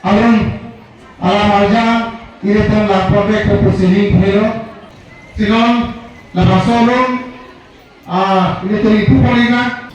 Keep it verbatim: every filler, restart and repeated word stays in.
Alun alam arjan ilitum lang project ko proceeding phelo. Sinon labangso alun, ah, ilitum ipu polina.